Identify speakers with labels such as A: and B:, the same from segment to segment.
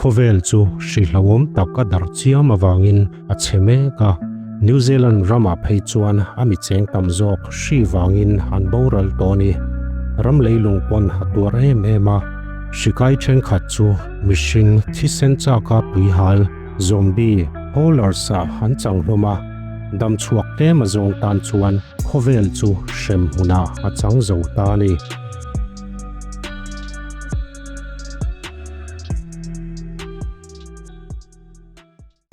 A: Khawvel chu hri hlauhawm tak a darh chiam avangin a chhe mek a, New Zealand ramah phei chuan a mi cheng tam zawk hri vangin an boral tawh a ni. Ram leilung pawn a tuar em em a, hri kai thenkhat chu mihring thisen chaka tuihal, zombie, howlers-ah an chang hlawm a, dam chhuak tlem a zawng tan chuan khawvel chu hrem hmunah a chang zo ta a ni.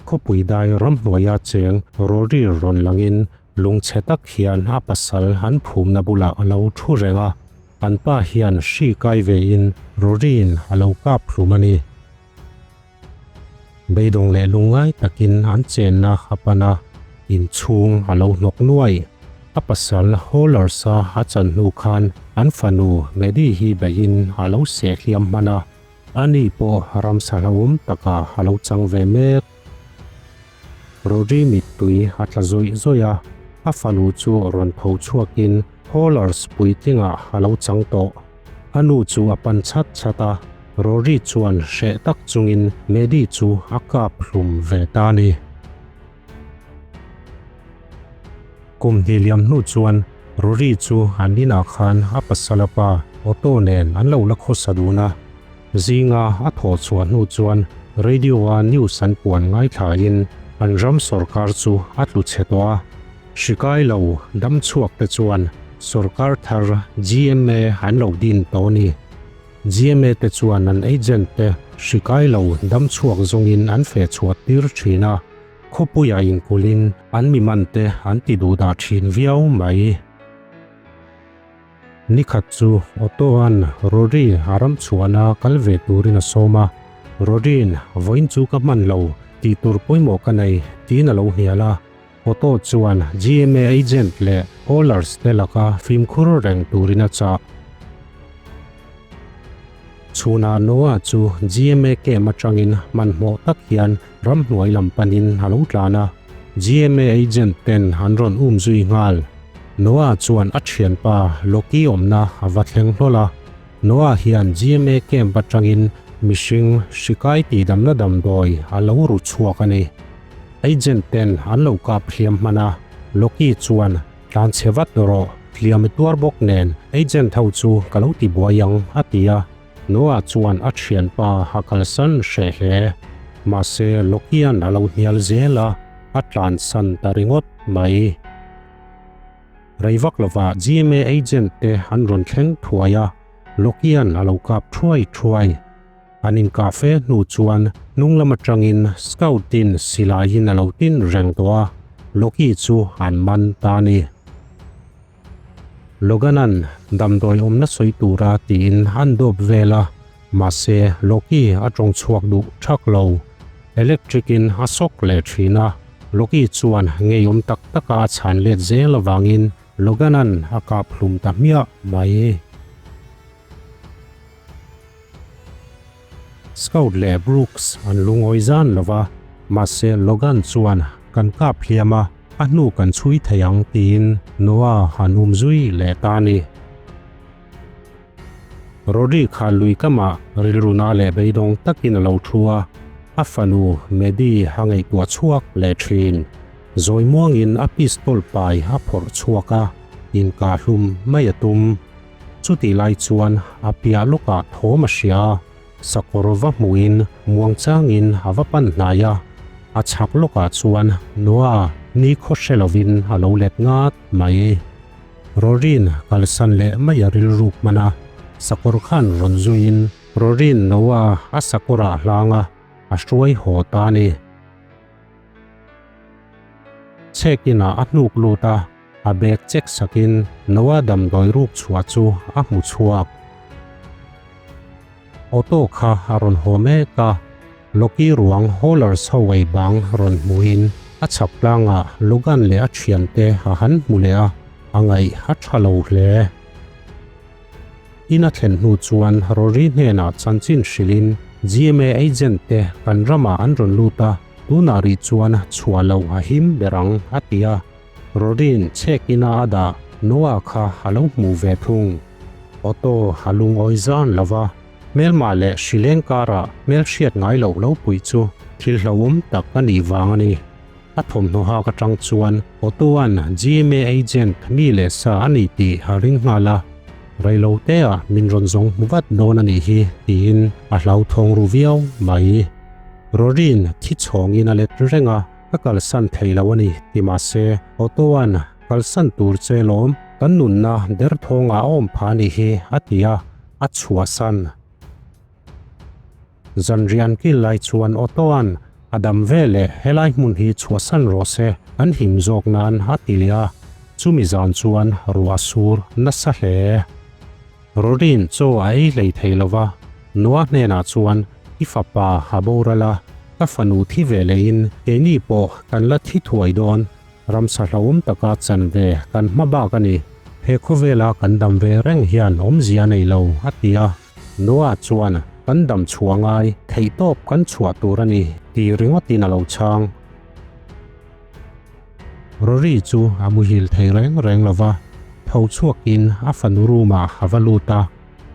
A: Khawpui dai ramhnuaia cheng Rory rawn langin lungchhe tak hian a pasal an phumna bulah a lo thu reng a, an pa hian hri kai vein Rory-in a lo kap hlum a ni. Beidawng leh lungngai takin an chenna a pan a, inchhung a lo hnawk nuai. A pasal Hollers-a a chan hnu khan an fanu Maddie hi beihin a lo seh hliam hman a, ani pawh ramsa hlauhawm takah a lo chang ve mek. Rodri mittui a tla zawih zawih a, a fanu chu rawn tho chhuakin Hollers puitlingah a lo chang tawh. A nu chu a pan chat chat a, Rory chuan hreh tak chungin Maddie chu a kap hlum ve ta a ni. Kum hnih liam hnu chuan Rory chu an inah khan a pasal a pa Otto nen an lo la khawsa dun a. Zinga a thawh chhuah hnu chuan radio-a news an puan ngaithlain an ram sawrkar chu a tlu chhe tawh a. Hri kai lo dam chhuak te chuan sawrkar thar GMA an lo din tawh a ni. GMA te chuan an agent te hri kai lo dam chhuak zawngin an feh chhuah tir thin a, khawpuiah inkulhin an mi man te an ti duh dah thin viau mai. Nikhat chu Otto-a'n Rory a ram chhuahna kal ve turin a sawm a, Rory-in vawiin chu ka hman lo, tih tur pawimawh ka nei tiin a lo hnial a. Otto chuan GMA agent leh haulers te laka fimkhur reng turin a chah. Chhunah Noah chu GMA camp atangin hmanhmawh tak hian ramhnuai lam panin a lo tlan a, GMA agent ten an rawn um zui nghal. Noah chuan a thianpa Loki awmna a va thleng hlawl a, Noah hian GMA camp atangin mihring hrikai tihdamna damdawi a lo ru chhuak a ni. Agent ten an lo kap hliam hman a, Loki chuan tlan chhe vat rawh, hliam i tuar bawk nen agent ho chu ka lo ti buai ang a ti a, Noah chuan a thianpa a kalsan hreh hle. Mahse Loki-a'n a lo hnial zel a, a tlansan ta ringawt mai. Rei vak lovah GMA agent te an rawn thleng thuai a, Loki-a'n a lo kap thuai thuai. An inkah fe hnu chuan hnung lam atangin Scout-in silaiin a lo tin reng tawh a, Loki chu an man ta a ni. Logan-a'n damdawi awmna sawi tura tiin an dawp vel a, mahse Loki a tawng chhuak duh thak lo. Electric-in a sawk leh thin a, Loki chuan ngeiawm tak taka a chhan let zel avangin Logan-a'n a kap hlum ta hmiah mai. Scout leh Brooks an lungawi zan lo va, mahse Logan chuan kan kap hliam a, a hnu kan chhui thei ang tiin Noah han um zui leh ta a ni. Rory kha lui kamah rilruna leh beidawng takin a lo thu a, a fanu Maddie a ngaihtuah chhuak leh thin. Zawi muangin a pistol pai a phawrh chhuak a, inkahlum mai a tum. Chutih lai chuan a piah lawkah thawm a hria a, sakawr va hmuhin muangchangin a va pan hnai a, a chhak lawkah chuan Noah ni khaw hre lovin a lo let ngat mai. Rorin kalsan leh mai a rilruk hman a, sakawr khan rawn zuiin Rorin Noah a sakawrah hlang a, a hruai haw ta a ni. Chhekinah a hnuk lut a. A bag check sakin Noah damdawi ruk chhuah chu a hmu chhuak. Auto kha a rawn haw mek a, Loki ruang haulers ho ei bang rawn hmuhin a chhak tlangah Logan leh a thiante a han hmu leh a, a ngaih a tha lo hle. In a thlen hnu chuan Rory hnenah chanchin hrilhin GMA agent te kan ramah an rawn lut a, tunah rih chuan chhuah loh a him ber ang a ti a. Rodin chhek ina a dah Noah kha a lo hmuh ve thung. Otto a lungawi zan lo va, Hmelma leh hrileng karah hmelhriat ngai loh lo pui chu thil hlauhawm tak a nih vang a ni. A thawmhnaw hak atang chuan Otto-a'n GMA agent mi leh sa a ni tih a ring nghal a, Reilotea min rawn zawng hmu vat dawn a nih hi tiin a hlauthawng ru viau mai. Rorin thi chhawngin a let reng a, ka kalsan thei lo a ni ti mahse Otto-a'n kalsan tur che lawm kan nunna derthawngah a awm pha a nih hi a ti a, a chhuahsan. Zanrian kil lai chuan Otto-a'n a dam ve leh helai hmun hi chhuahsan rawh se an him zawk nan a ti leh a, chumi zan chuan ruah sur nasa hle. Rorin chaw a ei hlei thei lo va, Noah hnenah chuan i fapa a boral a, ka fanu thi ve lehin keini pawh kan la thi thuai dawn, Ramsa hlauhawm taka chan ve kan hma bak a ni. He khawvela kan dam ve reng hian awmzia a nei lo, a ti a. Noah chuan, Kan dam chhuah ngai, theihtawp kan chhuah tur a ni, ti ringawtin a lo chhang. Rory chu a muhil thei reng reng lo va, tho chhuakin a fanu room-ah a va lut a,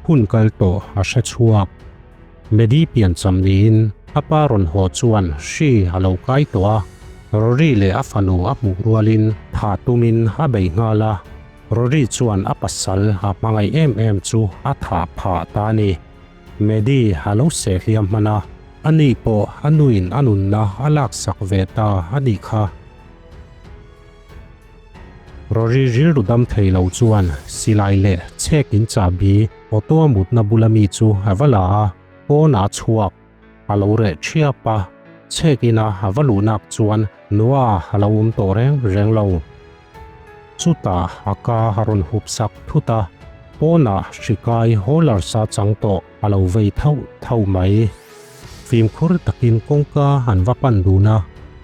A: hun kal tawh a hre chhuak. Medi piancham niin a pa rawn haw chuan hri a lo kai tawh a, Rory leh a fanu a hmuh rualin tha tumin a bei nghal a, Rory chuan a pasal a hmangaih em em chu a thah phah ta a ni. Medi a lo seh hliam hman a, ani pawh a nuin a nunna a laksak ve ta a nih kha. Rory rilru dam thei lo chuan silai leh chhek in chahbi auto a mutna bula mi chu a va la a, pawnah a chhuak. A lo reh thiap a, chhek ina a va luhnak chuan Noah a lo awm tawh reng reng lo. Chutah a ka a rawn hup sak thut a, pawnah hrikai Holars a chang tawh a lo vei thauh thauh mai. Fimkhur takin kawngka an va pan dun a,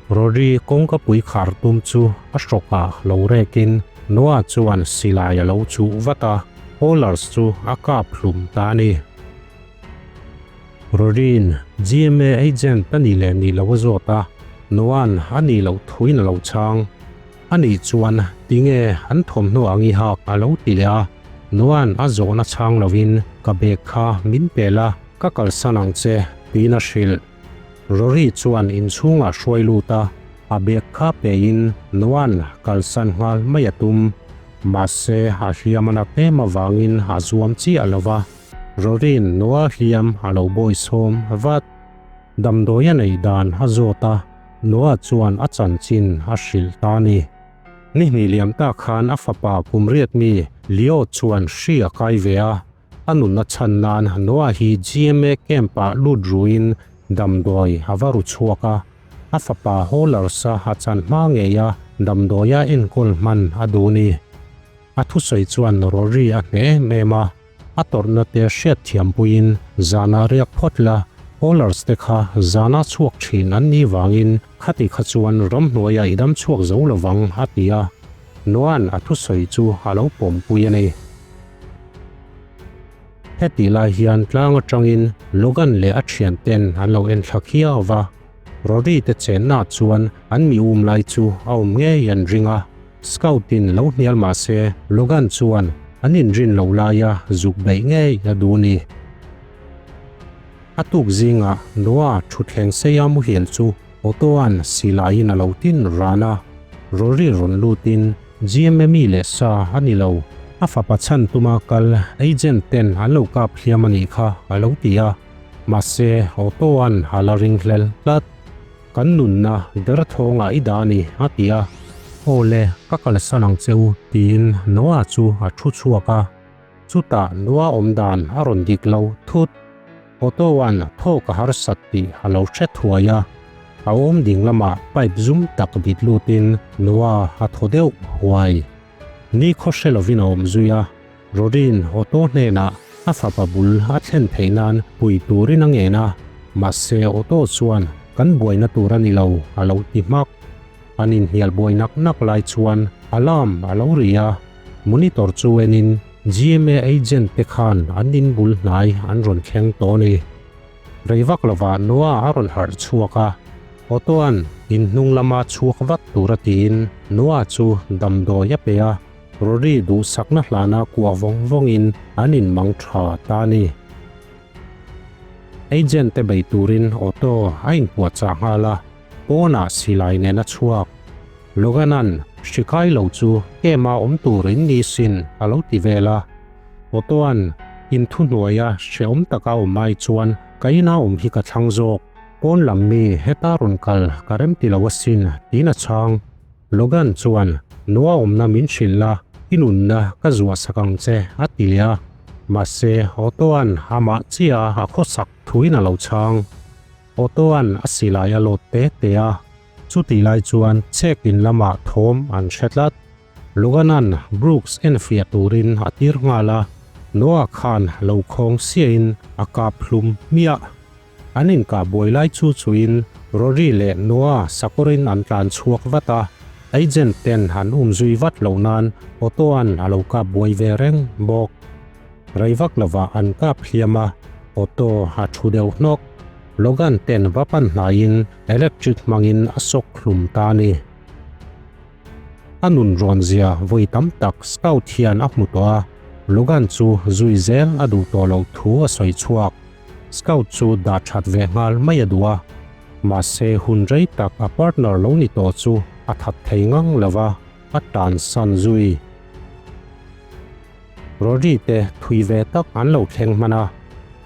A: Rory kawngka pui khar tum chu a hrawkah lo rekin Noah chuan silai a lo chuh vat a, Holars chu a kap hlum ta a ni. Rory'n GMA agent a nih leh nih loh a zawt a, Noah'n a nih loh thuin a lo chhang. A nih chuan tinge an thawmhnaw ang i hak a lo ti leh a, Noah'n a zawhna chhang lovin ka bag kha min pe la, ka kalsan ang che tiin a hrilh. Rory chuan inchhungah hruai lut a, a bag kha pein Noah'n kalsan nghal mai a tum. Mahse a hliam a nat em avangin a zuam chiah lo va, Rory'n Noah hliam a lo bawisawm vat. Damdawi a neih dan a zawt a, Noah chuan a chanchin a hrilh ta a ni. Ni hnih liam tak khan a fapa kum riat mi Leo chuan hri a kai ve a, a nunna chhan nan Noah hi GMA camp-ah lut ruin damdawi a va ru chhuak a, a fapa Holars-a a chan hma ngeia damdawia enkawl hman a duh ni. A thusawi chuan Rory a hneh em em a. A tawrhna te hriat thiampuiin zanah riak phawt la, Haulers te kha zana chhuak thin an nih vangin khati kha chuan ramhnuaiah i dam chhuak zo lovang a ti a, Noa'n a thusawi chu a lo pawmpui a ni. Hetih lai hian tlang atangin Logan leh a thianten an lo enthla khiau va, Rory te chenna chuan an mi um lai chu a awm ngei an ring a. Scout-in lo hnial mah se, Logan chuan an inrin lo laia zuk beih ngei a duh ni. A tuk zingah Noah thutthleng seia muhil chu Otto-a'n silaiin a lo tin ran a. Rory rawn lutin GMME leh sa a ni lo, a fapa chhan tuma kal agent ten an lo kap hliam a nih kha a lo ti a. Mahse, Otto-a'n a la ringhlel tlat. Kan nunna derthawngah i dah a ni, a ti a. Aw le, ka kalsan ang che u, tiin Noah chu a thu chhuak a. Chutah Noah awm dan a rawn dik lo thut. Otto-a'n thawk a harsat tih a lo hre thuai a. A awm ding lamah pipe zum tak vit lutin Noah a thaw deuh huai. Ni khaw hre lovin a awm zui a. Rodin Otto hnenah a fapa bul a thlen theih nan pui turin a ngen a, mahse Otto chuan kan buaina tur a ni lo a lo ti hmak. An inhnial buai nak nak lai chuan alarm a lo ri a, monitor chu enin GMA agent te khan an in bul hnai an rawn thleng tawh a ni. Rei vak lovah Noah a rawn harh chhuak a, Otto-a'n in hnung lama chhuak vat tura tiin Noah chu damdawi a pe a. Rory duhsakna hlana kuah vawng vawngin an inmang tha ta a ni. Agent te bei turin Otto a inpuahchah nghal a, pawnah silai nen a chhuak. Logan-a'n hri kai lo chu camp-a awm turin ni sin a lo ti vel a. Otto-a'n inthuhnuaia hrehawm taka awm ai chuan ka ina awm hi ka thlang zawk. Pawn lam mi heta rawn kal ka rem ti lo asin tiin a chhang. Logan chuan Noah awmna min hrilh la, i nunna ka zuah sak ang che a ti leh a. Mahse Otto-a'n amah chiah a khawsak thuin a lo chhang. Otto-a'n a silai a lawt te te a. Chutih lai chuan check in lamah thawm an hre tlat. Logan-a'n Brooks enfiah turin a tir nghal a, Noah khan lo khawng siahin a kap hlum hmiah. An inkah buai lai chu chuin Rory leh Noah sakawrin an tlan chhuak vat a, agent ten an um zui vat loh nan Otto-a'n a lo kap buai ve reng bawk. Rei vak lovah an kap hliam a, Otto a thu deuh hnawk. Logan ten va pan hnaiin electric hmangin a sawk hlum ta a ni. A nun rawn zia vawi tam tak Scout hian a hmu tawh a, Logan chu zui zel a duh tawh loh thu a sawi chhuak. Scout chu dah that ve nghal mai a duh a, mahse hun rei tak a partner lo ni tawh chu a that thei ngang lo va, a tansan zui. Rory te thui ve tak an lo thleng hman a,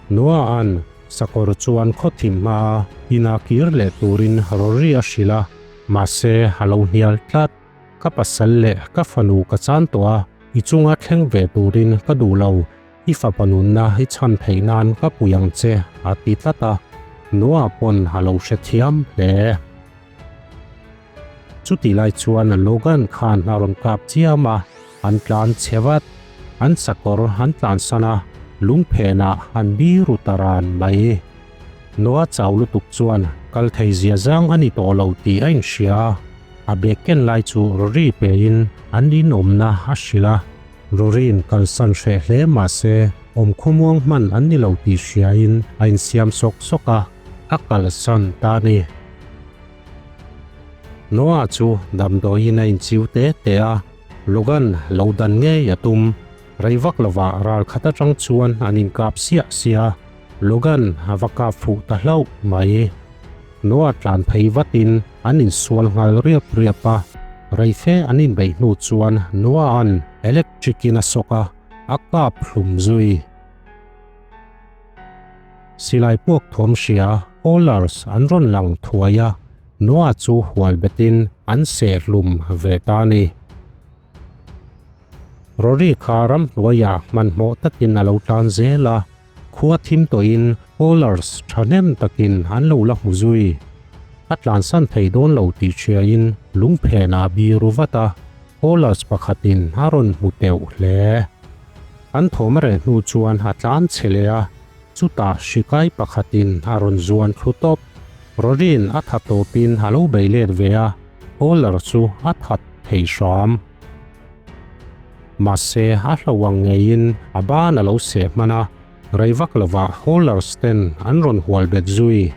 A: Noah-a'n sakawr chuan khaw thim hma a inah kir leh turin Rory a hrilh a, mahse a lo hnial tlat. Ka pasal leh ka fanu ka chan tawh a, i chunga thleng ve turin ka duh lo, i fapa nunna i chhan theih nan ka pui ang che a ti tlat a, Noah pawn a lo hrethiam hle. Chutih lai chuan Logan khan a rawn kap chiam a, an tlan chhe vat. An sakawr an tlansan a, lungphenah an biru ta ran mai. Noah chau lutuk chuan kal thei zia zang a ni tawh lo tih a inhria a, a bag ken lai chu Rory pein an inawmna a hrilh a. Rory'n kalsan hreh hle mah se awmkhawmuang hman an ni lo tih hriain a insiam sawk sawk a, a kalsan ta a ni. Noah chu damdawiin a inchiu te te a, Logan lo dan ngei a tum. Rei vak lovah ral khat atang chuan an inkap siah siah a, Logan a va kap fuh ta hlauh mai. Noah tlan phei vatin an insual nghal riap riap a, rei fe an inbeih hnu chuan Noah-a'n electric in a sawk a, a kap hlum zui. Silai puak thawm hria Haulers an rawn lang thuai a, Noah chu hual betin an seh hlum ve ta a ni. Rory kha ramhnuaiah hmanhmawh takin a lo tan zel a, khua thim tawhin Haulers thahnem takin an lo la hmu zui. A tlansan thei dawn lo tih hriain lungphenah biru vat a, Haulers pakhatin a rawn hmu teuh hle. An thawm a reh hnu chuan a tlan chhe leh a, chutah hri kai pakhatin a rawn zuan thlu tawp. Rory'n a tha tawpin a lo bei let ve a, Hawler chu a that thei hram. Mahse a hlo ang ngeiin a ban a lo seh hman a, rei vak lovah Hawlers ten an rawn hual bet zui.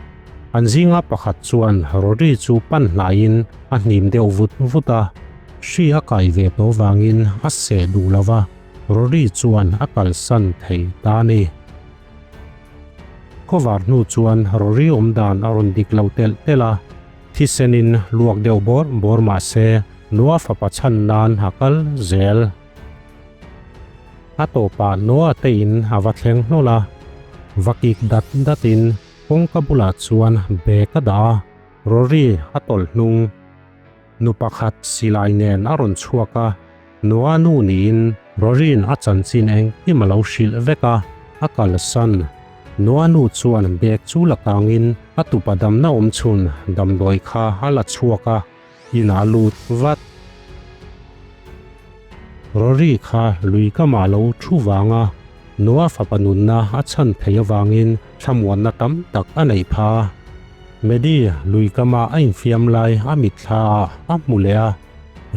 A: An zinga pakhat chuan Rory chu pan hnaiin a hnim deuh vut vut a, hri a kai ve tawh vangin a seh duh lo va. Rory chuan a kalsan thei ta a ni. Khawvar hnu chuan Rory awm dan a rawn dik lo telh telh a, thisenin luak deuh bawr bawr mah se Noah fapa chhan nan a kal zel. A tawpah Noah te in a va thleng hlawl a, va kik dat datin kawngka bulah chuan bag a dah a, Rory a tawlh hnung. Nu pakhat silai nen a rawn chhuak a, Noah nu niin Rory'n a chanchin engkim a lo hrilh vek a, a kalsan. Noah nu chuan bag chu la kangin a tupa damna awm chhun damdawi kha a la chhuak a, inah a lut vat. Rory kha lui kamah lo thu vang a, Noah fapa nunna a chhan theih avangin thlamuanna tam tak a neih pha. Medi lui kama a infiam lai a mitthla ah a hmu leh a,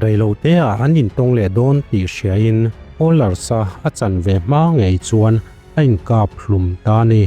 A: reilote ah an intawng leh dawn tih hriain Ollers-a a chan ve hma ngei chuan a inkap hlum ta a ni.